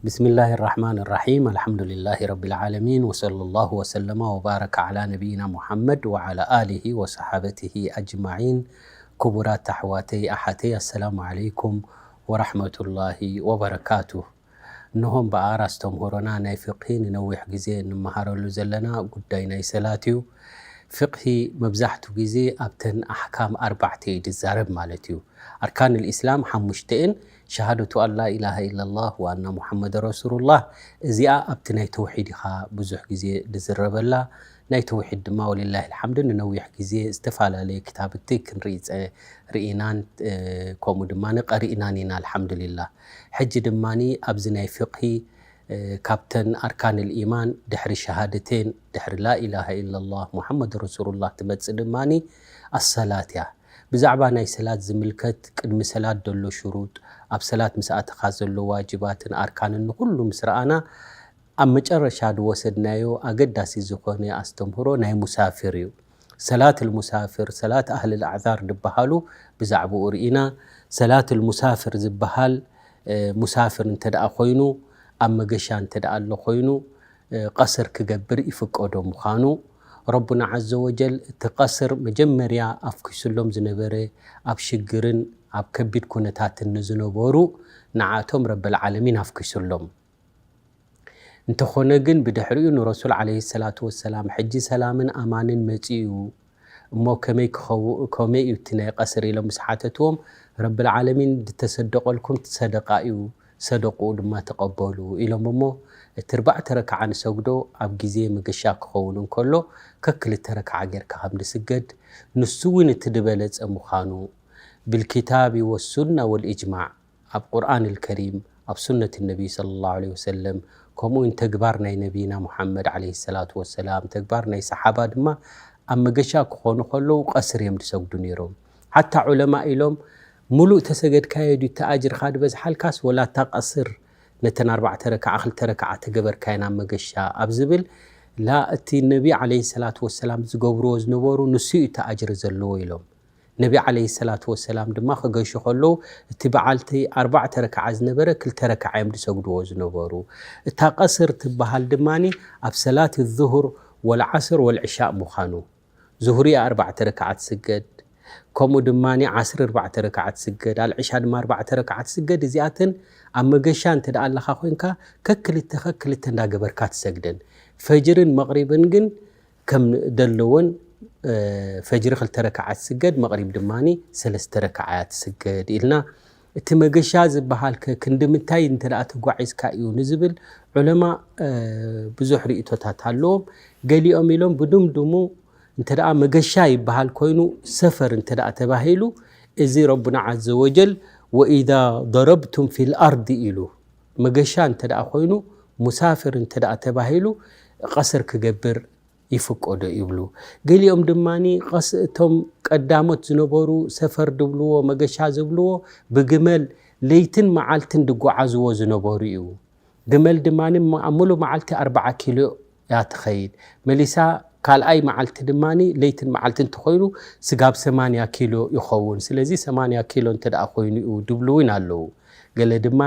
بسم الله الرحمن الرحيم. الحمد لله رب العالمين، وصلى الله وسلم وبارك على نبينا محمد وعلى آله وصحابته أجمعين. ክቡራት ኣሕዋተይ ኣሓተይ፣ ኣሰላሙ ዓለይኩም ወራሕመቱላሂ ወበረካቱ። እንሆም በኣር ኣስተምህሮና ናይ ፍቅሂ ንነዊሕ ግዜ እንመሃረሉ ዘለና ጉዳይ ናይ ሰላት እዩ። ፍቅሂ መብዛሕቱ ግዜ ኣብተን ኣሕካም ኣርባዕተ እዩ ዝዛረብ ማለት እዩ። ኣርካን ልኢስላም ሓሙሽተ እየን፣ ሸሃደቱ ኣን ላ ኢላሃ ኢላላህ ወኣና ሙሓመድ ረሱሉላህ። እዚኣ ኣብቲ ናይ ተውሒድ ኢኻ ብዙሕ ግዜ ዝዝረበላ። ናይ ተውሒድ ድማ ወሊላሂ ልሓምድ ንነዊሕ ግዜ ዝተፈላለየ ክታብቲ ክንርኢ ጸ- ርኢናን እ፣ ከምኡ ድማ ቀሪእናን ኢና ኣልሓምዱሊላህ። ሕጂ ድማ ኣብዚ ናይ ፍቅሂ እ፣ ካብተን ኣርካን ልኢማን ድሕሪ ሸሃደቴን ድሕሪ ላኢላሃ ኢላላህ ሙሓመድ ረሱሉላህ ትመጽእ ድማ ኣሰላት እያ። ብዛዕባ ናይ ሰላት ዝምልከት ቅድሚ ሰላት ዘሎ ሽሩጥ፣ ኣብ ሰላት ምስ ኣተኻ ዘሎ ዋጅባትን ኣርካንን ንኹሉ ምስ ረኣና፣ ኣብ መጨረሻ ዝወሰድናዮ ኣገዳሲ ዝኾነ ኣስተምህሮ ናይ ሙሳፍር እዩ። ሰላት ልሙሳፍር፣ ሰላት ኣህል ልኣዕዛር ዝበሃሉ ብዛዕባኡ ርኢና። ሰላት ልሙሳፍር ዝበሃል እ፣ ሙሳፍር እንተ ደኣ ኮይኑ፣ ኣብ መገሻ እንተ ደኣ ኣሎ ኮይኑ፣ እ፣ ቀስር ክገብር ይፍቀዶ ምዃኑ፣ ረቡና ዓዘ ወጀል እቲ ቀስር መጀመርያ ኣፍኪሱሎም ዝነበረ፣ ኣብ ሽግርን ኣብ ከቢድ ኩነታትን ንዝነበሩ ንዓቶም ረበል ዓለሚን ኣፍኪሱሎም። እንተኾነ ግን ብድሕሪኡ ንረሱል ዓለይሂ ሰላቱ ወሰላም ሕጂ ሰላምን ኣማንን መጺኡ እሞ ከመይ ክኸው-፣ ከመይ እዩ እቲ ናይ ቀስር ኢሎም ምስ ሓተትዎም፣ ረብል ዓለሚን ዝተሰደቐልኩም ሰደቓ እዩ፣ ሰደቕኡ ድማ ተቐበሉ ኢሎም እሞ፣ እቲ ኣርባዕተ ረክዓ ንሰግዶ ኣብ ግዜ መገሻ ክኸውን እንከሎ፣ ከክልተ ረክዓ ጌርካ ከም ዝስገድ፣ ንሱ እውን እቲ ዝበለጸ ምዃኑ፣ ብልኪታቢ ወሱና ወልእጅማዕ፣ ኣብ ቁርኣን ልከሪም፣ ኣብ ሱነት ነቢ ሰለላሁ ዐለይሂ ወሰለም፣ ከምኡ እውን ተግባር ናይ ነቢና ሙሓመድ ዐለይሂ ሰላቱ ወሰላም፣ ተግባር ናይ ሰሓባ ድማ ኣብ መገሻ ክኾኑ ከለዉ ቀስር እዮም ዝሰግዱ ነይሮም። ሓታ ዑለማ ኢሎም፣ ሙሉእ ተሰገድካዮ ድዩ እቲ ኣጅርኻ ዝበዝሓልካስ፣ ወላ እታ ቀስር ነተን ኣርባዕተ ረክዓ፣ ክልተ ረክዓ ተገበርካየን ኣብ መገሻ ኣብ ዝብል፣ ላ እቲ ነቢ ዐለይሂ ሰላቱ ወሰላም ዝገብርዎ ዝነበሩ ንሱ እዩ እቲ ኣጅሪ ዘለዎ ኢሎም። ነቢ ዓለይሂ ሰላቱ ወሰላም ድማ ክገሹ ከለዉ፣ እቲ በዓልቲ ኣርባዕተ ረክዓ ዝነበረ ክልተ ረክዓ እዮም ዝሰግድዎ ዝነበሩ። እታ ቀስር ትበሃል ድማ ኣብ ሰላት ዙሁር ወልዓስር ወልዕሻእ ምዃኑ። ዙሁር እያ ኣርባዕተ ረክዓ ትስገድ፣ ከምኡ ድማ ዓስር ኣርባዕተ ረክዓ ትስገድ፣ ኣልዕሻ ድማ ኣርባዕተ ረክዓ ትስገድ። እዚኣተን ኣብ መገሻ እንተ ደኣ ኣለኻ ኮይንካ፣ ከክልተ ከክልተ እንዳገበርካ ትሰግደን። ፈጅርን መቕሪብን ግን ከም ደለዎን፣ እ፣ ፈጅሪ ክልተ ረክዓ ትስገድ፣ መቕሪብ ድማ ሰለስተ ረክዓ ትስገድ ኢልና። እቲ መገሻ ዝበሃል ከ ክንዲ ምንታይ እንተ ደኣ ተጓዒዝካ እዩ ንዝብል ዑለማ፣ እ፣ ብዙሕ ርእይቶታት ኣለዎም። ገሊኦም ኢሎም ብድምድሙ እንተ ደኣ መገሻ ይበሃል ኮይኑ ሰፈር እንተ ደኣ ተባሂሉ፣ እዚ ረቡና ዓዘ ወጀል "ወኢዛ ضረብቱም ፊል ኣርዲ" ኢሉ። መገሻ እንተ ደኣ ኮይኑ፣ ሙሳፍር እንተ ደኣ ተባሂሉ፣ ቀስር ክገብር ይፍቀዶ ይብሉ። ገሊኦም ድማ ቀስ-፣ እቶም ቀዳሞት ዝነበሩ ሰፈር ድብልዎ፣ መገሻ ዝብልዎ፣ ብግመል ለይትን መዓልትን ድጓዓዝዎ ዝነበሩ እዩ። ግመል ድማ ም-፣ ኣብ ሙሉእ መዓልቲ ኣርብዓ ኪሎ እያ ትኸይድ። መሊሳ ካልኣይ መዓልቲ ድማ ለይትን መዓልትን እንተኾይኑ ስጋብ ሰማንያ ኪሎ ይኸውን። ስለዚ ሰማንያ ኪሎ እንተ ደኣ ኮይኑ እዩ ድብሉ እውን ኣለዉ። ገለ ድማ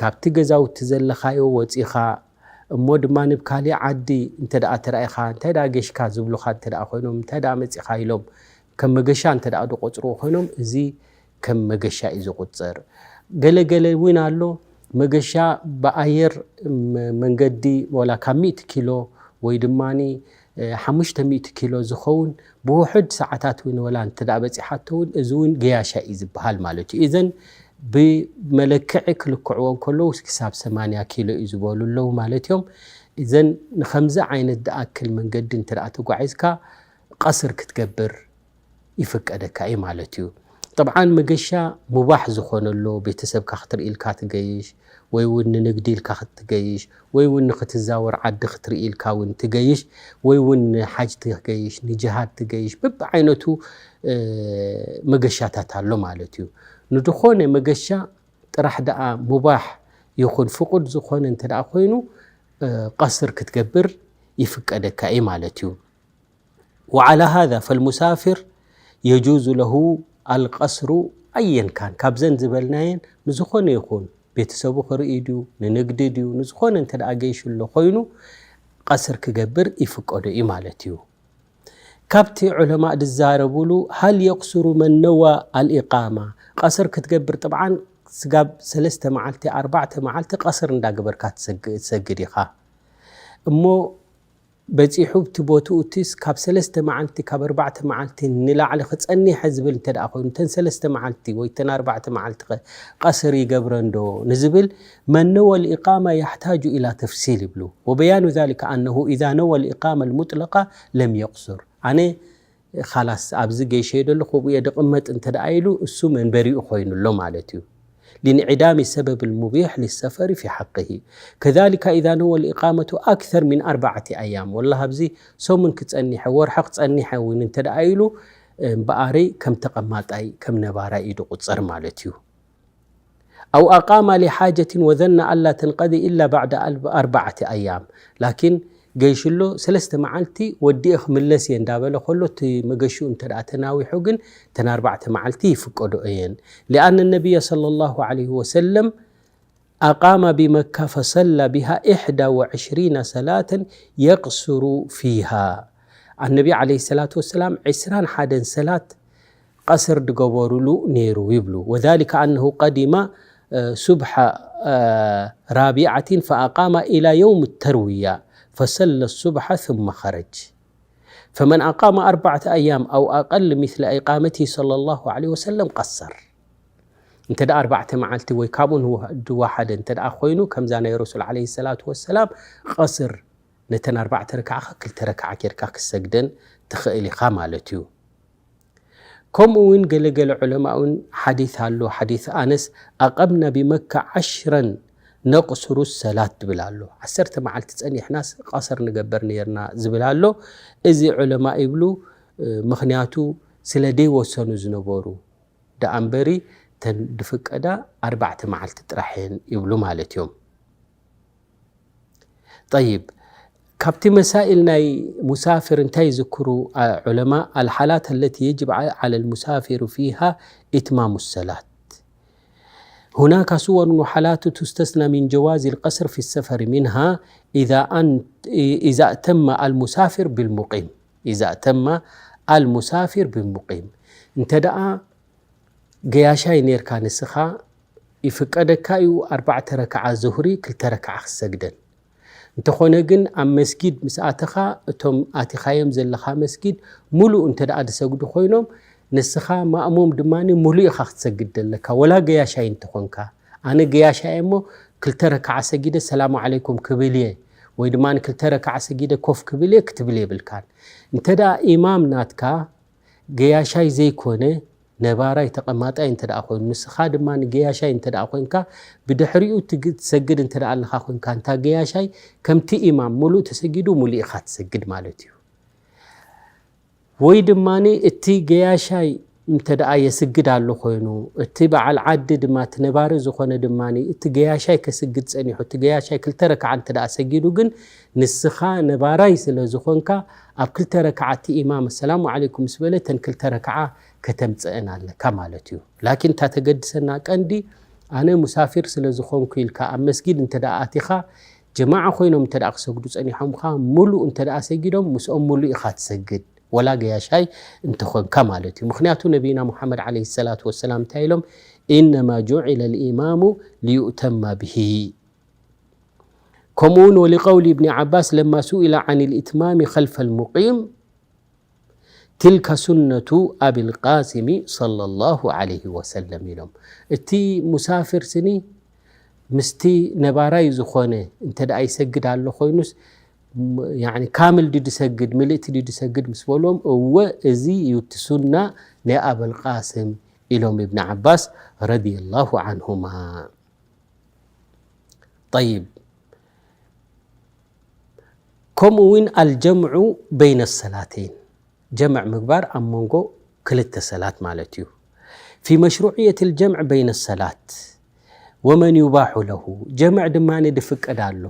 ካብቲ ገዛውቲ ዘለኻዮ ወጺኻ እሞ ድማ ንብ ካሊእ ዓዲ እንተ ደኣ ተራኢኻ፣ እንታይ ደኣ ጌሽካ ዝብሉኻ እንተ ደኣ ኮይኖም፣ እንታይ ደኣ መጺኻ ኢሎም ከም መገሻ እንተ ደኣ ዝቖጽርዎ ኮይኖም፣ እዚ ከም መገሻ እዩ ዝቑጸር። ገለ ገለ እውን ኣሎ፣ መገሻ ብኣየር መ-፣ መንገዲ ወላ ካብ ሚእቲ ኪሎ ወይ ድማ፣ እ፣ ሓሙሽተ ሚእቲ ኪሎ ዝኸውን ብውሑድ ሰዓታት እውን ወላ እንተ ደኣ በጺሓቶ እውን፣ እዚ እውን ገያሻ እዩ ዝበሃል ማለት እዩ። እዘን ብመለክዒ ክልክዕዎ እንከለዉ ክሳብ ሰማንያ ኪሎ እዩ ዝበሉ ኣለዉ ማለት እዮም። እዘን ንኸምዚ ዓይነት ዝኣክል መንገዲ እንተ ደኣ ተጓዒዝካ ቀስር ክትገብር ይፍቀደካ እዩ ማለት እዩ። ጠብዓን መገሻ ሙባሕ ዝኾነ ኣሎ፣ ቤተሰብካ ክትርኢ ኢልካ ትገይሽ፣ ወይ እውን ንንግዲ ኢልካ ክትገይሽ፣ ወይ እውን ንክትዛወር ዓዲ ክትርኢ ኢልካ እውን ትገይሽ፣ ወይ እውን ንሓጅ ትገይሽ፣ ንጅሃድ ትገይሽ፣ በብዓይነቱ፣ እ፣ መገሻታት ኣሎ ማለት እዩ። ንድኾነ መገሻ ጥራሕ ደኣ ሙባሕ ይኹን ፍቁድ ዝኾነ እንተ ደኣ ኮይኑ፣ እ፣ ቀስር ክትገብር ይፍቀደካ እዩ ማለት እዩ። وعلى هذا فالمسافر يجوز له القصر أيا كان። ካብዘን ዝበልናየን ንዝኾነ ይኹን ቤተሰቡ ክርኢ ድዩ፣ ንንግዲ ድዩ፣ ንዝኾነ እንተ ደኣ ገይሹ ኣሎ ኮይኑ፣ ቀስር ክገብር ይፍቀዶ እዩ ማለት እዩ። ካብቲ ዑለማእ ዝዛረቡሉ፣ ሃል የቕስሩ መን ነዋ ኣልኢቃማ፣ ቀስር ክትገብር፣ ጥብዓን ስጋብ ሰለስተ መዓልቲ፣ ኣርባዕተ መዓልቲ ቀስር እንዳገበርካ ትሰግ-፣ ትሰግድ ኢኻ። እሞ በጺሑ እቲ ቦትኡ እቲስ ካብ ሰለስተ መዓልቲ፣ ካብ ኣርባዕተ መዓልቲ ንላዕሊ ክጸኒሐ ዝብል እንተ ደኣ ኮይኑ፣ እተን ሰለስተ መዓልቲ ወይ እተን ኣርባዕተ መዓልቲ ኸ ቀስር ይገብረ እንዶ ንዝብል፣ መን ነወ ልኢቃማ ያሕታጁ ኢላ ተፍሲል ይብሉ። ወበያኑ ዛሊከ ኣነሁ ኢዛ ነወ ልኢቃማ ልሙጥለቃ ለም የቕሱር። ኣነ ኻላስ ኣብዚ ገይሸ የደለኹ፣ ብኡ እየ ድቕመጥ እንተ ደኣ ኢሉ፣ እሱ መንበሪኡ ኮይኑሎ ማለት እዩ። لانعدام السبب المبيح للسفر في حقه. كذلك إذا نوى الإقامة أكثر من أربعة أيام، ወላሂ ኣብዚ ሰሙን ክጸኒሐ፣ ወርሒ ክጸኒሐ እውን እንተ ደኣ ኢሉ፣ እምበኣረይ ከም ተቐማጣይ፣ ከም ነባራይ እዩ ዝቑጸር ማለት እዩ። أو أقام لحاجة وظن ألا تنقضي إلا بعد أربعة أيام، ላኪን ገይሽሎ ሰለስተ መዓልቲ ወዲኤ ክምለስ እየ እንዳበለ ከሎ፣ እቲ መገሽኡ እንተ ደኣ ተናዊሑ ግን እተን ኣርባዕተ መዓልቲ ይፍቀዶ እየን። لأن النبي صلى الله عليه وسلم أقام بمكة فصلى بها إحدى وعشرين صلاة يقصر فيها. ኣነቢ ዓለይሂ ሰላቱ ወሰላም ዕስራን ሓደን ሰላት ቀስር ድገበሩሉ ነይሩ ይብሉ። وذلك أنه قدم صبح رابعة فأقام إلى يوم التروية فصلى الصبح ثم خرج. فمن أقام أربعة أيام أو أقل مثل إقامته صلى الله عليه وسلم قصر. እንተ ደኣ ኣርባዕተ መዓልቲ ወይ ካብኡ ንወ-፣ ዝወሓደ እንተ ደኣ ኮይኑ፣ ከምዛ ናይ ረሱል ዓለይሂ ሰላቱ ወሰላም፣ ቀስር ነተን ኣርባዕተ ረክዓ ክልተ ረክዓ ጌርካ ክሰግደን ትኽእል ኢኻ ማለት እዩ። ከምኡ እውን ገለ ገለ ዑለማ እውን ሓዲስ ኣሎ፣ ሓዲስ ኣነስ፣ أقمنا بمكة عشرا نقصر الصلاة ዝብል ኣሎ። ዓሰርተ መዓልቲ ጸኒሕናስ ቀሰር ንገበር ነይርና ዝብል ኣሎ። እዚ ዑለማ ይብሉ፣ ምኽንያቱ ስለ ደይወሰኑ ዝነበሩ ደኣ እምበሪ፣ ተን ድፍቀዳ ኣርባዕተ መዓልቲ ጥራሕ እየን ይብሉ ማለት እዮም። ጠይብ፣ ካብቲ መሳኢል ናይ ሙሳፊር እንታይ ይዝክሩ፣ አ፣ ዑለማ? الحالات التي يجب على المسافر فيها إتمام الصلاة. هناك صور وحالات تستثنى من جواز القصر في السفر، منها إذا أن-، إذا أتم المسافر بالمقيم. إذا أتم المسافر بالمقيم. እንተ ደኣ ገያሻይ ኔርካ ንስኻ፣ ይፍቀደካ እዩ ኣርባዕተ ረክዓ ዙህሪ ክልተ ረክዓ ክሰግደን። እንተኾነ ግን ኣብ መስጊድ ምስ ኣተኻ፣ እቶም ኣቲኻዮም ዘለኻ መስጊድ ሙሉእ እንተ ደኣ ዝሰግዱ ኮይኖም፣ ንስኻ ማእሙም ድማ ሙሉእ ኢኻ ክትሰግድ ዘለካ፣ ወላ ገያሻይ እንተኾንካ። ኣነ ገያሻይ እየ እሞ ክልተ ረክዓ ሰጊደ ሰላሙ ዓለይኩም ክብል እየ፣ ወይ ድማ ክልተ ረክዓ ሰጊደ ኮፍ ክብል እየ ክትብል የብልካን። እንተ ደኣ ኢማም ናትካ ገያሻይ ዘይኮነ፣ ነባራይ ተቐማጣይ እንተ ደኣ ኮይኑ፣ ንስኻ ድማ ንገያሻይ እንተ ደኣ ኮይንካ፣ ብድሕሪኡ ትግ-፣ ትሰግድ እንተ ደኣ ኣለኻ ኮይንካ፣ እንታ ገያሻይ ከምቲ ኢማም ሙሉእ ተሰጊዱ ሙሉእ ኢኻ ትሰግድ ማለት እዩ። ወይ ድማ እቲ ገያሻይ እንተ ደኣ የስግድ ኣሎ ኮይኑ፣ እቲ በዓል ዓዲ ድማ፣ እቲ ነባሪ ዝኾነ ድማ፣ እቲ ገያሻይ ከስግድ ጸኒሑ፣ እቲ ገያሻይ ክልተ ረክዓ እንተ ደኣ ሰጊዱ ግን፣ ንስኻ ነባራይ ስለ ዝኾንካ፣ ኣብ ክልተ ረክዓ እቲ ኢማም ኣሰላሙ ዓለይኩም ምስ በለ፣ እተን ክልተ ረክዓ ከተምጽአን ኣለካ ማለት እዩ። ላኪን እታ ተገድሰና ቀንዲ፣ ኣነ ሙሳፊር ስለ ዝኾንኩ ኢልካ ኣብ መስጊድ እንተ ደኣ ኣቲኻ፣ ጀማዓ ኮይኖም እንተ ደኣ ክሰግዱ ጸኒሖምኻ፣ ሙሉእ እንተ ደኣ ሰጊዶም፣ ምስኦም ሙሉእ ኢኻ ትሰግድ፣ ወላ ገያሻይ እንተኾንካ ማለት እዩ። ምኽንያቱ ነቢና ሙሓመድ ዓለይሂ ሰላቱ ወሰላም እንታይ ኢሎም? إنما جعل الإمام ليؤتم به. ከምኡ እውን ولقول ابن عباس لما سئل عن الإتمام خلف المقيم، تلك سنة أبي القاسم صلى الله عليه وسلم ኢሎም። እቲ ሙሳፊር ስኒ ምስቲ ነባራይ ዝኾነ እንተ ደኣ ይሰግድ ኣሎ ኮይኑስ፣ ም-፣ ያኒ ካምል ድዩ ድሰግድ፣ ምልእቲ ድዩ ድሰግድ ምስ በልዎም፣ እወ፣ እዚ እዩ እቲ ሱና ናይ ኣበል ቃስም ኢሎም እብን ዓባስ ረዲየላሁ ዓንሁማ። ጠይብ፣ ከምኡ እውን ኣልጀምዑ በይነ ሰላተይን፣ ጀምዕ ምግባር ኣብ መንጎ ክልተ ሰላት ማለት እዩ። ፊ መሽሩዕየት ልጀምዕ በይነ ሰላት ወመን ዩባሑ ለሁ፣ ጀምዕ ድማ ድፍቀድ ኣሎ።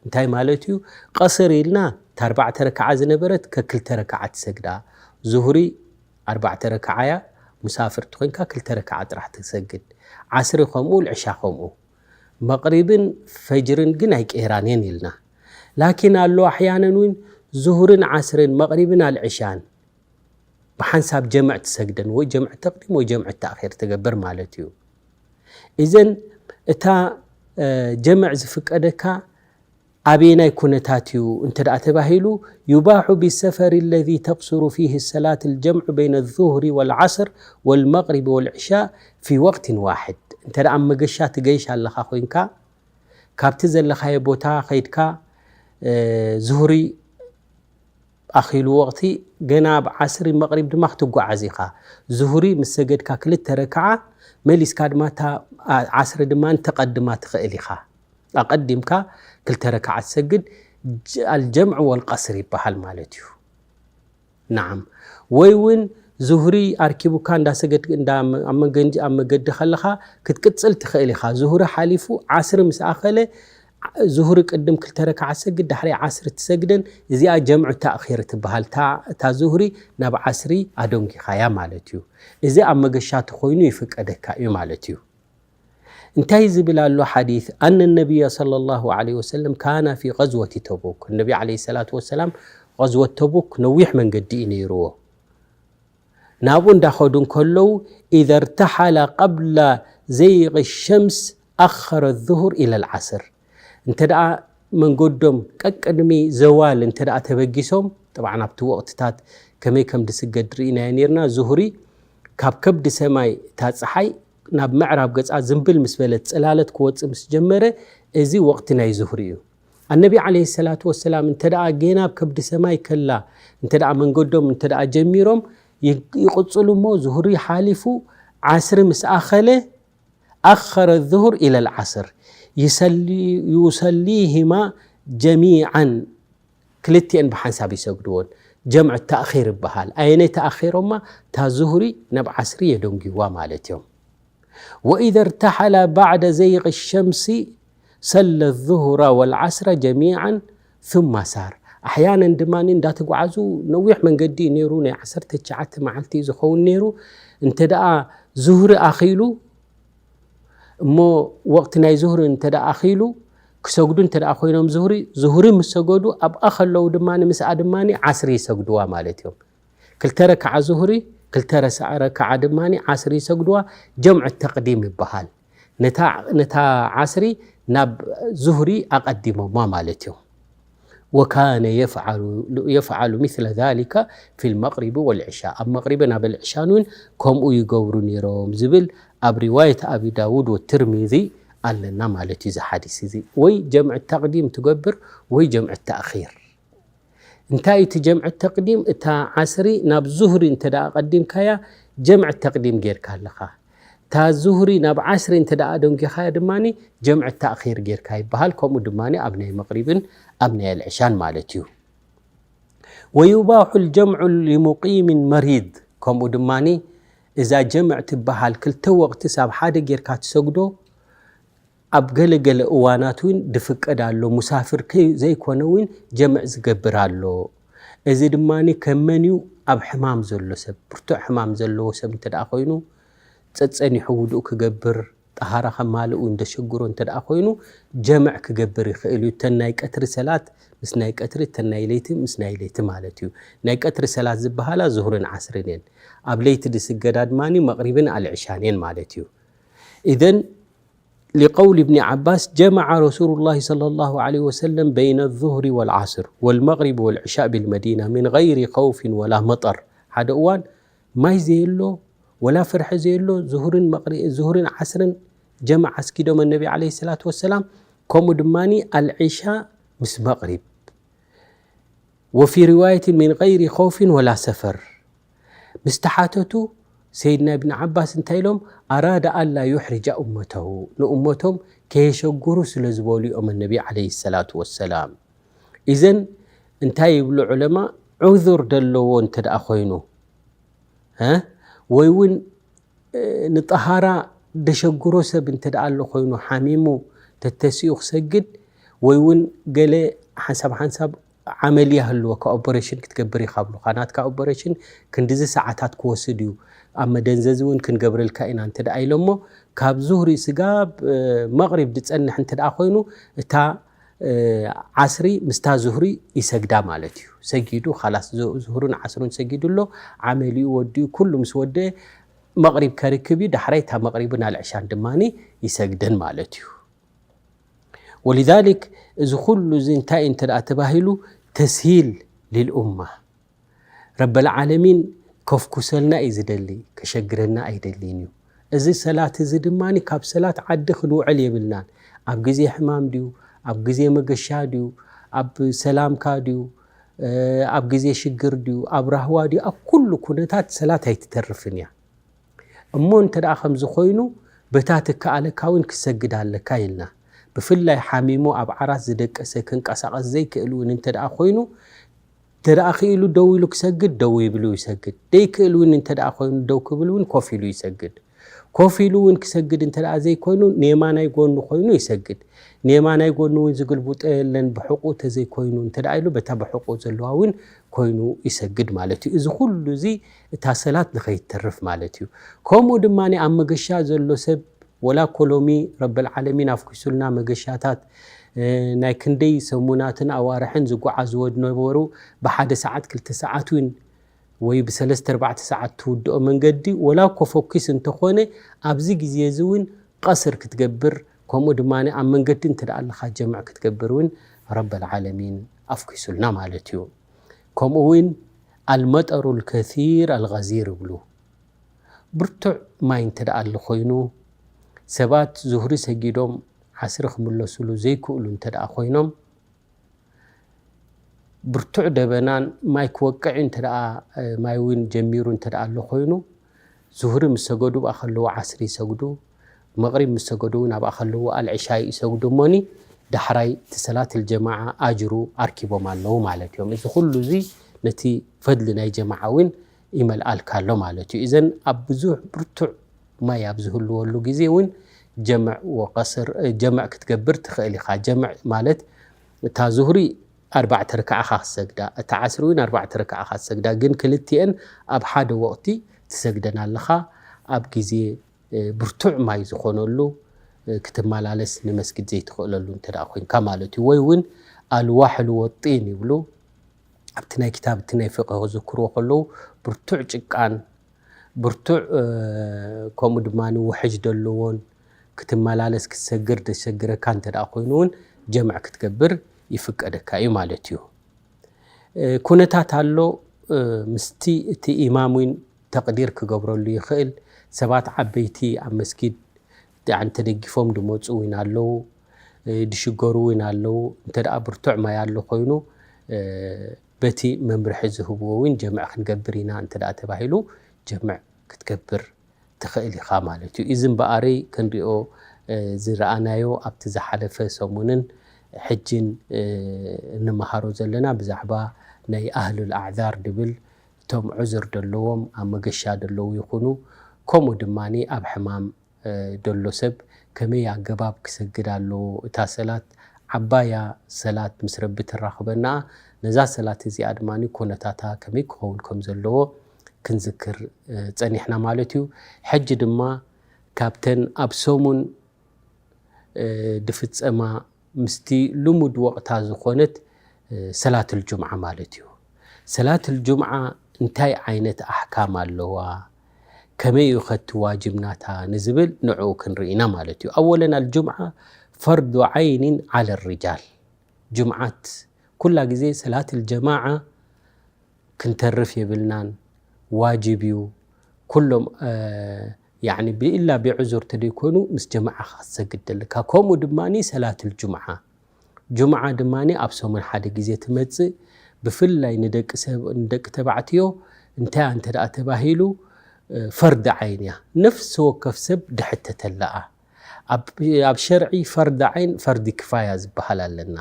እንታይ ማለት እዩ? ቀስር ኢልና እታ ኣርባዕተ ረክዓ ዝነበረት ከክልተ ረክዓ ትሰግዳ። ዙሁሪ ኣርባዕተ ረክዓ እያ፣ ሙሳፍር ተኾይንካ ክልተ ረክዓ ጥራሕ ትሰግድ። ዓስሪ ከምኡ፣ ልዕሻ ከምኡ። መቕሪብን ፈጅርን ግን ኣይቀይራን እየን ኢልና። ላኪን ኣሎ ኣሕያነን እውን ዙሁርን ዓስርን መቕሪብን ኣልዕሻን ብሓንሳብ ጀምዕ ትሰግደን፣ ወይ ጀምዕ ተቕዲም ወይ ጀምዕ ተእኺር ትገብር ማለት እዩ። እዘን እታ ጀምዕ ዝፍቀደካ ኣበየናይ ኩነታት እዩ እንተ ደኣ ተባሂሉ፣ يباح بالسفر الذي تقصر فيه الصلاة الجمع بين الظهر والعصر والمغرب والعشاء في وقت واحد። እንተ ደኣ ኣብ መገሻ ትገይሽ ኣለኻ ኮይንካ፣ ካብቲ ዘለኻዮ ቦታ ከይድካ ዙህሪ ኣኺሉ ወቕቲ፣ ገና ኣብ ዓስሪ መቕሪብ ድማ ክትጓዓዝ ኢኻ። ዙህሪ ምስ ሰገድካ ክልተ ረክዓ፣ መሊስካ ድማ እታ ዓስሪ ድማ ተቐድማ ትኽእል ኢኻ። ኣቐዲምካ ክልተ ረክዓ ትሰግድ፣ ኣልጀምዕ ወልቀስር ይበሃል ማለት እዩ። ናዓም። ወይ እውን ዙህሪ ኣርኪቡካ እንዳሰገድ እንዳ ኣብ መንገዲ ኣብ መገዲ ከለኻ ክትቅጽል ትኽእል ኢኻ። ዙህሪ ሓሊፉ ዓስሪ ምስ ኣኸለ ዙህሪ ቅድም ክልተ ረክዓ ትሰግድ፣ ዳሕሪ ዓስሪ ትሰግደን፣ እዚኣ ጀምዑ ተእኺር ትበሃል። እታ ዙህሪ ናብ ዓስሪ ኣደንጊኻያ ማለት እዩ። እዚ ኣብ መገሻ ተኾይኑ ይፍቀደካ እዩ ማለት እዩ። እንታይ ዝብል ኣሎ ሓዲስ? أن النبي صلى الله عليه وسلم كان في غزوة تبوك። ነቢ ዓለይሂ ሰላቱ ወሰላም غزوة تبوك ነዊሕ መንገዲ እዩ ነይርዎ። ናብኡ እንዳኸዱ እንከለዉ إذا ارتحل قبل زيغ الشمس أخر الظهر إلى العصر። እንተ ደኣ መንገዶም ቀቅድሚ ዘዋል እንተ ደኣ ተበጊሶም፣ ጠብዓን ኣብቲ ወቕትታት ከመይ ከም ዝስገድ ርኢናዮ ነይርና። ዙህሪ ካብ ከብዲ ሰማይ እታ ጸሓይ ናብ ምዕራብ ገጻ ዝንብል ምስ በለት ጽላለት ክወጽእ ምስ ጀመረ፣ እዚ ወቕቲ ናይ ዙህሪ እዩ። ኣነቢ ዓለይሂ ሰላቱ ወሰላም እንተ ደኣ ጌና ኣብ ከብዲ ሰማይ ከላ እንተ ደኣ መንገዶም እንተ ደኣ ጀሚሮም ይቕጽሉ እሞ ዙህሪ ሓሊፉ ዓስሪ ምስ ኣኸለ أخر الظهر إلى العصر يصليهما جميعا ክልቲኤን ብሓንሳብ ይሰግድዎን ጀምዕ ተእኺር ይበሃል። ኣየነይ ተኣኺሮማ? እታ ዙህሪ ናብ ዓስሪ የደንጊዋ ማለት እዮም። وإذا ارتحل بعد زيغ الشمس صلى الظهر والعصر جميعا ثم سار። ኣሕያነን ድማ እንዳተጓዓዙ ነዊሕ መንገዲ ነይሩ፣ ናይ ዓሰርተ ትሽዓተ መዓልቲ ዝኸውን ነይሩ። እንተ ደኣ ዙህሪ ኣኺሉ እሞ ወቕቲ ናይ ዙህሪ እንተ ደኣ ኣኺሉ ክሰግዱ እንተ ደኣ ኮይኖም ዙህሪ ዙህሪ ምስ ሰገዱ ኣብኣ ከለዉ ድማ ምስኣ ድማ ዓስሪ ይሰግድዋ ማለት እዮም። ክልተ ረክዓ ዙህሪ ክልተ ረክዓ ድማ ዓስሪ ይሰግድዋ። ጀምዕ ተቕዲም ይበሃል። ነታ ዓስሪ ናብ ዙህሪ ኣቐዲሞማ ማለት እዩ። وكان يفعل مثل ذلك في المغرب والعشاء ኣብ መቕሪብን ኣብ ዕሻን እውን ከምኡ ይገብሩ ነይሮም ዝብል ኣብ ሪዋየት ኣቢ ዳውድ ወትርሚዚ ኣለና ማለት እዩ። እዚ ሓዲስ እዚ ወይ ጀምዕ ተቕዲም ትገብር ወይ ጀምዕ ተእኺር። እንታይ እቲ ጀምዕ ተቅዲም? እታ ዓስሪ ናብ ዙህሪ እንተ ደኣ ቀዲምካያ ጀምዕ ተቅዲም ጌርካ ኣለኻ። እታ ዙህሪ ናብ ዓስሪ እንተ ደኣ ደንጊኻያ ድማ ጀምዕ ተእኺር ጌርካ ይበሃል። ከምኡ ድማ ኣብ ናይ መቕሪብን ኣብ ናይ ኣልዕሻን ማለት እዩ። ويباح الجمع لمقيم مريض ከምኡ ድማ እዛ ጀምዕ ትበሃል ክልተ ወቕትስ ኣብ ሓደ ጌርካ ትሰግዶ ኣብ ገለ ገለ እዋናት እውን ድፍቀድ ኣሎ። ሙሳፍር ከይ ዘይኮነ እውን ጀምዕ ዝገብር ኣሎ። እዚ ድማ ከም መን እዩ? ኣብ ሕማም ዘሎ ሰብ፣ ብርቱዕ ሕማም ዘለዎ ሰብ እንተ ደኣ ኮይኑ፣ ጸጸኒሑ ውዱእ ክገብር፣ ጠሃራ ከማልእ እውን ደሸግሮ እንተ ደኣ ኮይኑ፣ ጀምዕ ክገብር ይኽእል እዩ። እተን ናይ ቀትሪ ሰላት ምስ ናይ ቀትሪ፣ እተን ናይ ለይቲ ምስ ናይ ለይቲ ማለት እዩ። ናይ ቀትሪ ሰላት ዝበሃላ ዙህርን ዓስርን እየን። ኣብ ለይቲ ዝስገዳ ድማ መቕሪብን ኣልዕሻን እየን ማለት እዩ። ኢዘን لقول ابن عباس جمع رسول الله صلى الله عليه وسلم بين الظهر والعصر والمغرب والعشاء بالمدينة من غير خوف ولا مطر ሓደ እዋን ማይ ዘየሎ ወላ ፍርሒ ዘየሎ ዙሁርን መቕሪ ዙሁርን ዓስርን ጀማዓ ኣስጊዶም ነቢ ዓለይሂ ሰላቱ ወሰላም። ከምኡ ድማ ኣልዒሻ ምስ መቕሪብ وفي رواية من غير خوف ولا سفر ምስ ተሓተቱ ሰይድና እብን ዓባስ እንታይ ኢሎም? أراد ألا يحرج أمته ንእመቶም ከየሸግሩ ስለ ዝበሉ እዮም ነቢ ዓለይሂ ሰላቱ ወሰላም። ኢዘን እንታይ ይብሉ ዑለማ? ዑዙር ደለዎ እንተ ደኣ ኮይኑ ወይ እውን ንጠሃራ ደሸግሮ ሰብ እንተ ደኣ ኣሎ ኮይኑ ሓሚሙ ተተሲኡ ክሰግድ ወይ እውን ገለ ሓንሳብ ሓንሳብ ዓመልያ ህልወካ፣ ኦፐሬሽን ክትገብር ኢኻ ብሉኻ፣ ናትካ ኦፐሬሽን ክንድዚ ሰዓታት ክወስድ እዩ፣ ኣብ መደንዘዚ እውን ክንገብረልካ ኢና እንተ ደኣ ኢሎሞ፣ ካብ ዙህሪ ስጋብ መቕሪብ ዝጸንሕ እንተ ደኣ ኮይኑ፣ እታ ዓስሪ ምስታ ዙህሪ ይሰግዳ ማለት እዩ። ሰጊዱ ኻላስ፣ ዙህርን ዓስርን ሰጊዱ ኣሎ፣ ዓመሊኡ ወዲኡ፣ ኩሉ ምስ ወደአ መቕሪብ ከርክብ እዩ። ዳሕራይ እታ መቕሪብን ኣልዕሻን ድማ ይሰግደን ማለት እዩ። ወሊዛሊክ፣ እዚ ኩሉ እዚ እንታይ እንተ ደኣ ተባሂሉ፣ ተስሂል ሊልኡማ፣ ረበል ዓለሚን ከፍኩሰልና እዩ ዝደሊ፣ ከሸግረና ኣይደልን እዩ። እዚ ሰላት እዚ ድማ ካብ ሰላት ዓዲ ክንውዕል የብልናን። ኣብ ግዜ ሕማም ድዩ፣ ኣብ ግዜ መገሻ ድዩ፣ ኣብ ሰላምካ ድዩ፣ ኣብ ግዜ ሽግር ድዩ፣ ኣብ ራህዋ ድዩ፣ ኣብ ኩሉ ኩነታት ሰላት ኣይትተርፍን እያ። እሞ እንተ ደኣ ከምዚ ኮይኑ፣ በታ ትከኣለካ እውን ክሰግድ ኣለካ ኢልና። ብፍላይ ሓሚሙ ኣብ ዓራት ዝደቀሰ፣ ክንቀሳቐስ ዘይክእል እውን እንተ ደኣ ኮይኑ፣ እንተ ደኣ ክኢሉ ደው ኢሉ ክሰግድ፣ ደው ይብሉ ይሰግድ። ደይክእል እውን እንተ ደኣ ኮይኑ፣ ደው ክብል እውን ኮፍ ኢሉ ይሰግድ። ኮፍ ኢሉ እውን ክሰግድ እንተ ደኣ ዘይኮይኑ፣ ንየማናይ ጎኑ ኮይኑ ይሰግድ። ንየማናይ ጎኑ እውን ዝግልብጦ የለን፣ ብሕቑ ተዘይኮይኑ እንተ ደኣ ኢሉ፣ በታ ብሕቑ ዘለዋ እውን ኮይኑ ይሰግድ ማለት እዩ። እዚ ኩሉ እዚ እታ ሰላት ንኸይትተርፍ ማለት እዩ። ከምኡ ድማ ኣብ መገሻ ዘሎ ሰብ፣ ወላ እኮ ሎሚ ረበል ዓለሚን ኣፍኪሱልና መገሻታት፣ እ፣ ናይ ክንደይ ሰሙናትን ኣዋርሕን ዝጓዓዝዎ ዝነበሩ፣ ብሓደ ሰዓት ክልተ ሰዓት እውን ወይ ብሰለስተ ኣርባዕተ ሰዓት ትውድኦ መንገዲ፣ ወላ እኮ ፈኪስ እንተኾነ፣ ኣብዚ ግዜ እዚ እውን ቀስር ክትገብር፣ ከምኡ ድማ ኣብ መንገዲ እንተ ደኣ ኣለኻ ጀምዕ ክትገብር እውን ረበል ዓለሚን ኣፍኪሱልና ማለት እዩ። ከምኡ እውን ኣልመጠሩ ልከሲር ኣልገዚር ይብሉ። ብርቱዕ ማይ እንተ ደኣ ኣሎ ኮይኑ፣ ሰባት ዙህሪ ሰጊዶም ዓስሪ ክምለሱሉ ዘይክእሉ እንተ ደኣ ኮይኖም፣ ብርቱዕ ደበናን ማይ ክወቅዕ እንተ ደኣ፣ እ፣ ማይ እውን ጀሚሩ እንተ ደኣ ኣሎ ኮይኑ፣ ዙህሪ ምስ ሰገዱ ኣብኣ ከለዉ ዓስሪ ይሰግዱ፣ መቕሪብ ምስ ሰገዱ እውን ኣብኣ ከለዉ ኣልዕሻይ ይሰግዱ እሞኒ፣ ዳሕራይ እቲ ሰላት ልጀማዓ ኣጅሩ ኣርኪቦም ኣለዉ ማለት እዮም። እዚ ኩሉ እዚ ነቲ ፈድሊ ናይ ጀማዓ እውን ይመልኣልካ ኣሎ ማለት እዩ። እዘን ኣብ ብዙሕ ብርቱዕ ማይ ኣብ ዝህልወሉ ግዜ እውን ጀምዕ ወቀስር፣ እ፣ ጀምዕ ክትገብር ትኽእል ኢኻ። ጀምዕ ማለት እታ ዙህሪ ኣርባዕተ ርክዓ ኢኻ ክትሰግዳ፣ እታ ዓስሪ እውን ኣርባዕተ ርክዓ ኢኻ ትሰግዳ፣ ግን ክልቲኤን ኣብ ሓደ ወቕቲ ትሰግደን ኣለኻ። ኣብ ግዜ፣ እ፣ ብርቱዕ ማይ ዝኾነሉ፣ እ፣ ክትመላለስ ንመስጊድ ዘይትኽእለሉ እንተ ደኣ ኮይንካ ማለት እዩ። ወይ እውን ኣልዋሕሉ ወጢን ይብሉ። ኣብቲ ናይ ክታብ፣ እቲ ናይ ፍቅህ ክዝክርዎ ከለዉ፣ ብርቱዕ ጭቃን ብርቱዕ፣ እ፣ ከምኡ ድማ ውሕጅ ዘለዎን ክትመላለስ ክትሰግር ዘሸግረካ እንተ ደኣ ኮይኑ እውን ጀምዕ ክትገብር ይፍቀደካ እዩ ማለት እዩ። እ፣ ኩነታት ኣሎ፣ እ፣ ምስቲ እቲ ኢማም እውን ተቕዲር ክገብረሉ ይኽእል። ሰባት ዓበይቲ ኣብ መስጊድ፣ ያዕኒ፣ ተደጊፎም ድመጹ እውን ኣለዉ፣ እ፣ ድሽገሩ እውን ኣለዉ። እንተ ደኣ ብርቱዕ ማይ ኣሎ ኮይኑ፣ እ፣ በቲ መምርሒ ዝህብዎ እውን ጀምዕ ክንገብር ኢና እንተ ደኣ ተባሂሉ፣ ጀምዕ ክትገብር ትኽእል ኢኻ ማለት እዩ። እዚ እምበኣረይ ክንሪኦ፣ እ፣ ዝረኣናዮ ኣብቲ ዝሓለፈ ሰሙንን ሕጅን፣ እ፣ እንመሃሮ ዘለና ብዛዕባ ናይ ኣህሉል ኣዕዛር ድብል፣ እቶም ዑዝር ደለዎም፣ ኣብ መገሻ ደለዉ ይኹኑ፣ ከምኡ ድማ ኣብ ሕማም፣ እ፣ ደሎ ሰብ ከመይ ኣገባብ ክሰግድ ኣለዎ፣ እታ ሰላት ዓባያ ሰላት ምስ ረቢ ተራኽበና፣ ነዛ ሰላት እዚኣ ድማ ኩነታታ ከመይ ክኸውን ከም ዘለዎ ክንዝክር፣ እ፣ ጸኒሕና ማለት እዩ። ሕጂ ድማ ካብተን ኣብ ሰሙን፣ እ፣ ድፍጸማ ምስቲ ልሙድ ወቕታ ዝኾነት፣ እ፣ ሰላትል ጁምዓ ማለት እዩ። ሰላትል ጁምዓ እንታይ ዓይነት ኣሕካም ኣለዋ? ከመይ እዩ ኸቲ ዋጅብ ናታ ንዝብል ንዕኡ ክንርኢ ኢና ማለት እዩ። ኣወለን ኣልጁምዓ ፈርዱ ዓይኒን ዓለ ሪጃል። ጁምዓት ኩላ ግዜ ሰላትል ጀማዓ ክንተርፍ የብልናን፣ ዋጅብ እዩ። ኩሎም፣ እ፣ ያዕኒ ብኢላ ብዕዙር ተደይኮኑ ምስ ጀማዓ ክትሰግድ ደለካ። ከምኡ ድማ ሰላትል ጁምዓ። ጁምዓ ድማ ኣብ ሰሙን ሓደ ግዜ ትመጽእ። ብፍላይ ንደቂ ሰብ፣ ንደቂ ተባዕትዮ እንታይ እንተ ደኣ ተባሂሉ፣ እ፣ ፈርዲ ዓይን እያ። ነፍሲ ወከፍ ሰብ ድሕተተላ እያ። ኣብ፣ ኣብ ሸርዒ ፈርዲ ዓይን፣ ፈርዲ ክፋያ ዝበሃል ኣለና።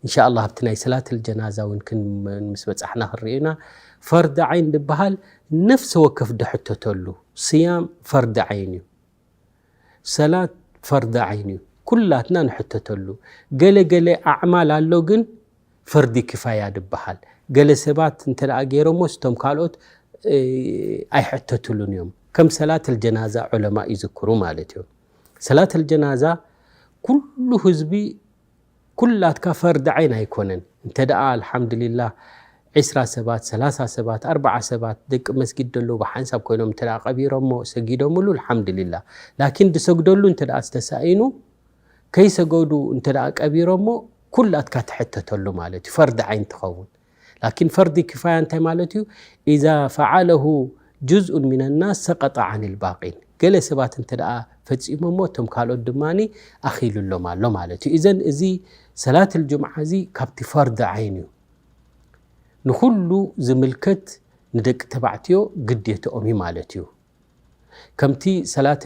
ኢንሻኣላህ ኣብቲ ናይ ሰላትል ጀናዛ እውን ክን-፣ ምስ በጻሕና ክንርኢ ኢና። ፈርዲ ዓይን ዝበሃል ነፍሲ ወከፍ ድሕተተሉ። ስያም ፈርዲ ዓይን እዩ። ሰላት ፈርዲ ዓይን እዩ። ኩላትና ንሕተተሉ። ገለ ገለ ኣዕማል ኣሎ ግን ፈርዲ ኪፋያ ድበሃል። ገለ ሰባት እንተ ደኣ ገይሮሞ፣ ስቶም ካልኦት ኣይሕተትሉን እዮም። ከም ሰላት ልጀናዛ ዑለማ ይዝክሩ ማለት እዩ። ሰላት ልጀናዛ ኩሉ ህዝቢ፣ ኩላትካ ፈርድ ዓይን ኣይኮነን። እንተ ደኣ ኣልሓምዱሊላህ ዒስራ ሰባት፣ ሰላሳ ሰባት፣ ኣርባዓ ሰባት ደቂ መስጊድ ደለዉ ብሓንሳብ ኮይኖም እንተ ደኣ ቀቢሮሞ ሰጊዶምሉ ኣልሓምዱሊላህ። ላኪን ድሰግደሉ እንተ ደኣ ዝተሳኢኑ፣ ከይሰገዱ እንተ ደኣ ቀቢሮሞ ኩላትካ ትሕተተሉ ማለት እዩ፣ ፈርድ ዓይን ትኸውን። ላኪን ፈርዲ ኪፋያ እንታይ ማለት እዩ? ኢዛ ፈዓለሁ ጁዝኡን ሚነ ናስ ሰቀጠ ዓን ልባቂን። ገለ ሰባት እንተ ደኣ ፈጺሞሞ እቶም ካልኦት ድማ ኣኺሉሎም ኣሎ ማለት እዩ። ኢዘን እዚ ሰላት ልጅምዓ እዚ ካብቲ ፈርድ ዓይን እዩ። ንኹሉ ዝምልከት ንደቂ ተባዕትዮ ግዴትኦም እዩ ማለት እዩ። ከምቲ ሰላት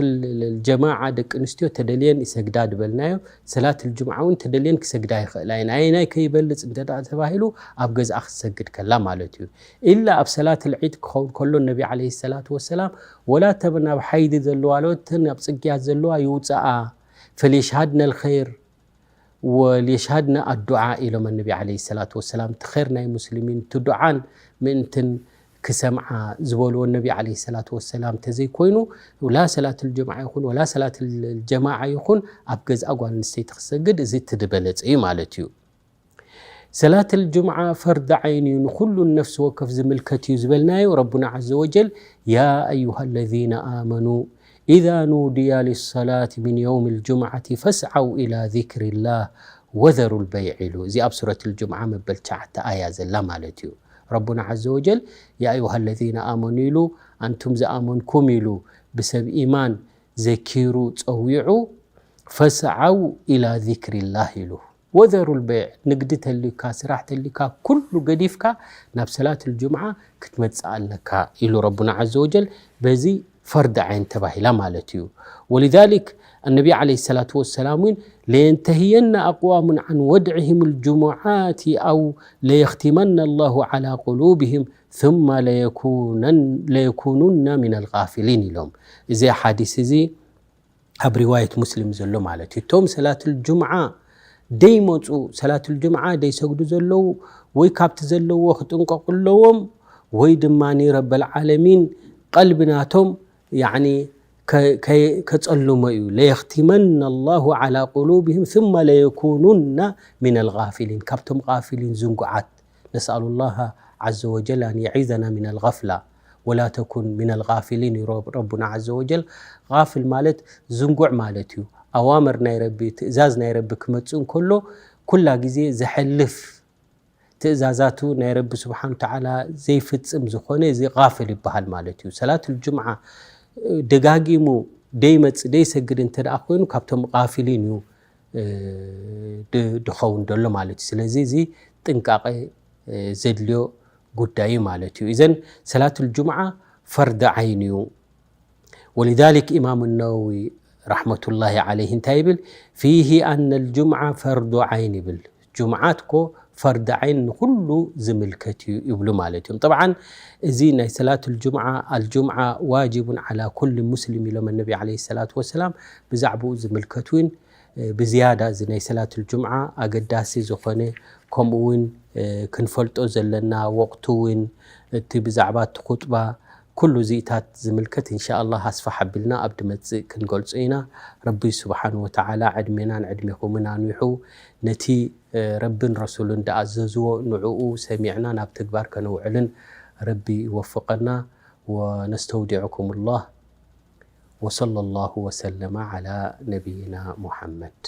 ጀማዓ ደቂ ኣንስትዮ ተደልየን ይሰግዳ ዝበልናዮ፣ ሰላት ጅምዓ እውን ተደልየን ክሰግዳ ይኽእላ እየን። ኣየናይ ከይበልጽ እንተ ደኣ ተባሂሉ ኣብ ገዝኣ ክትሰግድ ከላ ማለት እዩ። ኢላ ኣብ ሰላት ዒድ ክኸውን ከሎ ነቢ ዓለይሂ ሰላቱ ወሰላም ወላ እተን ኣብ ሓይዲ ዘለዋ፣ ወላ እተን ኣብ ጽግያት ዘለዋ ይውፅኣ፣ ፈሊየሽሃድነ ልኸይር ወሊየሽሃድነ ኣዱዓ ኢሎም ነቢ ዓለይሂ ሰላቱ ወሰላም፣ እቲ ኸይር ናይ ሙስሊሚን፣ እቲ ዱዓን ምእንትን ክሰምዓ ዝበልዎ ነቢ ዓለይሂ ሰላቱ ወሰላም ተዘይኮይኑ፣ ወላ ሰላት ልጅምዓ ይኹን ወላ ሰላት ልጀማዓ ይኹን ኣብ ገዝኣ ጓል ኣንስተይቲ ክሰግድ፣ እዚ እቲ ዝበለጸ እዩ ማለት እዩ። ሰላት ልጅምዓ ፈርድ ዓይን እዩ፣ ንኹሉ ነፍሲ ወከፍ ዝምልከት እዩ ዝበልናዮ። ረቡና ዓዘ ወጀል፣ ያ ኣዩሃ ለዚነ ኣመኑ ኢዛ ኑድያ ሊሰላት ሚን የውም ልጅምዓቲ ፈስዓው ኢላ ዚክሪላህ ወዘሩ ልበይዕ ኢሉ። እዚ ኣብ ሱረት ልጅምዓ መበል ትሽዓተ ኣያ ዘላ ማለት እዩ። ረቡና ዓዘ ወጀል፣ ያ ኣዩሃ ለዚነ ኣመኑ ኢሉ፣ ኣንቱም ዝኣመንኩም ኢሉ፣ ብሰብ ኢማን ዘኪሩ ጸዊዑ፣ ፈስዓው ኢላ ዚክሪላህ ኢሉ። ወዘሩ ልበይዕ፣ ንግዲ ተልዩካ፣ ስራሕ ተልዩካ፣ ኩሉ ገዲፍካ ናብ ሰላት ልጅምዓ ክትመጽእ ኣለካ ኢሉ ረቡና ዓዘ ወጀል። በዚ ፈርድ ዓይን ተባሂላ ማለት እዩ። ወሊዛሊክ ኣነቢ ዓለይሂ ሰላቱ ወሰላም እውን፣ ለየንተህየና ኣቅዋሙን ዓን ወድዕህም ልጅሙዓቲ ኣው ለየኽቲመና ኣላሁ ዓላ ቁሉብህም ثم ለየኩነን-፣ ለየኩኑና ሚነል ጋፊሊን ኢሎም። እዚ ሓዲስ እዚ ኣብ ሪዋየት ሙስሊም ዘሎ ማለት እዩ። እቶም ሰላትል ጁምዓ ደይመፁ፣ ሰላትል ጁምዓ ደይሰግዱ ዘለዉ ወይ ካብቲ ዘለዎ ክጥንቀቁ ኣለዎም፣ ወይ ድማ ረበል ዓለሚን ቀልቢ ናቶም ያዕኒ ከ-፣ ከ-፣ ከጸልሞ እዩ። ለየኽቲመና ኣላሁ ዓላ ቁሉብህም ثم ለየኩኑና ሚነል ጋፊሊን፣ ካብቶም ጋፊሊን ዝንጉዓት። ነስኣሉ ላህ ዓዘ ወጀል ኣን የዒዘና ሚነል ጋፍላ ወላ ተኩን ሚነል ጋፊሊን እዩ ረብ-፣ ረቡና ዓዘ ወጀል። ጋፍል ማለት ዝንጉዕ ማለት እዩ። ኣዋምር ናይ ረቢ፣ ትእዛዝ ናይ ረቢ ክመጽእ እንከሎ ኩላ ግዜ ዘሐልፍ፣ ትእዛዛቱ ናይ ረቢ ስብሓን ተዓላ ዘይፍጽም ዝኾነ እዚ ጋፍል ይበሃል ማለት እዩ። ሰላቱል ጁምዓ ደጋጊሙ ደይመጽእ ደይሰግድ እንተ ደኣ ኮይኑ ካብቶም ጋፊሊን እዩ እ፣ ድ-፣ ድኸውን ዘሎ ማለት እዩ። ስለዚ እዚ ጥንቃቐ፣ እ፣ ዘድልዮ ጉዳይ እዩ ማለት እዩ። እዘን ሰላቱል ጁምዓ ፈርድ ዓይን እዩ። ወሊዛሊክ ኢማም ነወዊ ረሕመቱላሂ ዓለይህ እንታይ ይብል? ፊሂ ኣነ ልጁምዓ ፈርዱ ዓይን ይብል። ጁምዓት ኮ ፈርድ ዓይን ንኹሉ ዝምልከት እዩ ይብሉ ማለት እዮም። ጠብዓን እዚ ናይ ሰላቱል ጁምዓ፣ ኣልጁምዓ ዋጅቡን ዓላ ኩል ሙስሊም ኢሎም ነቢ ዓለይሂ ሰላቱ ወሰላም ብዛዕባኡ ዝምልከት እውን ብዝያዳ እዚ ናይ ሰላትል ጁምዓ ኣገዳሲ ዝኾነ፣ ከምኡ እውን ክንፈልጦ ዘለና ወቕቱ እውን እቲ ብዛዕባ እቲ ኹጥባ ኩሉ እዚታት ዝምልከት እንሻኣላህ ኣስፋሕ ኣቢልና ኣብ ድመጽእ ክንገልጾ ኢና። ረቢ ስብሓን ወተዓላ ዕድሜናን ዕድሜኹምን ኣንዊሑ ነቲ ረብን ረሱልን ድኣዘዝዎ ንዕኡ ሰሚዕና ናብ ተግባር ከነውዕልን ረቢ ይወፍቐና። ወነስተውዲዕኩም ላህ። وصلى الله وسلم على نبينا محمد.